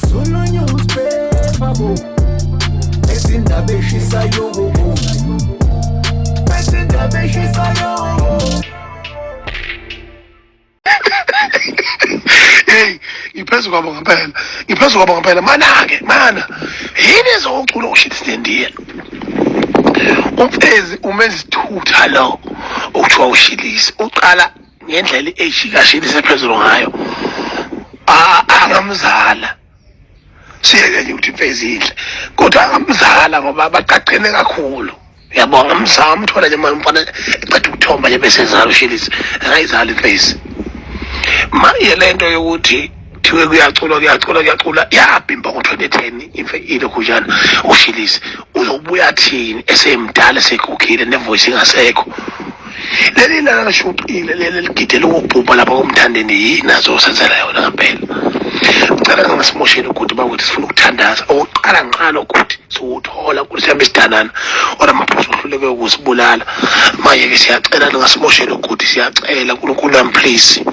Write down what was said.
Zulu newspaper bo Ezindaba eshisayo bo Ezindaba eshisayo. Hey, ngiphezu kwabo ngempela, ngiphezu kwabo ngempela. Mana-ke, mana yini ezokucula ushit sinendiya umfezi umenza isithutha lo okuthiwa ushilisi uqala ngendlela i-age kashilisi ephezulu ngayo. Angamzala siyeke nje ukuthi imfezi inhle, kodwa angamzala ngoba baqaqene kakhulu. Uyabonga mzama umthola nje manje umfana eqeda ukuthomba nje bese ezala ushilisi, angayizali imfezi. Manje lento yokuthi kuthiwe kuyaculwa, kuyaculwa, kuyaculwa, yabhimba ngo-2010 imfe ilokhujana ushilisi uzobuya thini esemdala, esegugile, nevoice ingasekho. Leli lala lishuqile leli ligidela ukubhubha lapha komthandeni, yini azosenzela yona ngempela? Ngicela ngingasimosheli ukuthi bakuthi sifuna ukuthandaza okokuqala ngiqala ukuthi siwuthola ukuthi sihambe sidanana oramaphosa uhluleke ukusibulala. Manje-ke siyacela ningasimosheli ukuthi siyacela, Nkulunkulu wami, please.